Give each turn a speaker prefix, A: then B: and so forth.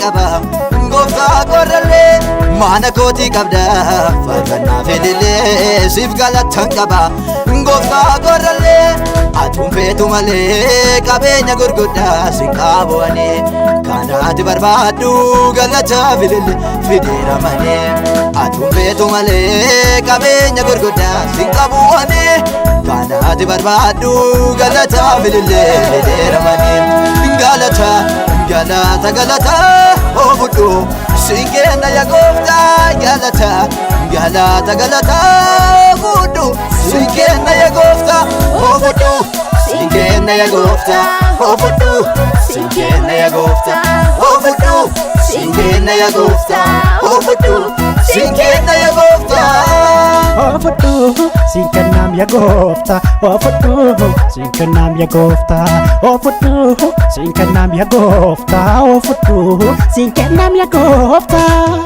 A: Qaba gooftaa korrallee mana kootii qabda, faarfannaa fedhillee siif galatan qaba. Gooftaa korrallee, atuun feetu malee qabeenya gurguddaa sin qabu ani. Kanaati barbaaddu galata fidillee fideera malee. Atuun feetu malee qabeenya gurguddaa sin qabu ani. Kanaati barbaaddu galata fidillee fideera malee. Galata, galata, galata oofudhu siin kenna yaa gooftaa. Galata, galata, galata oofudhu siin kenna yaa gooftaa. Oofudhu siin kenna yaa gooftaa. Oofudhu siin kenna yaa gooftaa. Oofudhu siin kenna yaa gooftaa. Oofudhu siin kenna yaa gooftaa.
B: Oofudhu siin kennaam yaa gooftaa. Oofudhu siin kennaam yaa gooftaa. Oofudhu siin kennaam yaa gooftaa. Oofudhu siin kennaam yaa gooftaa.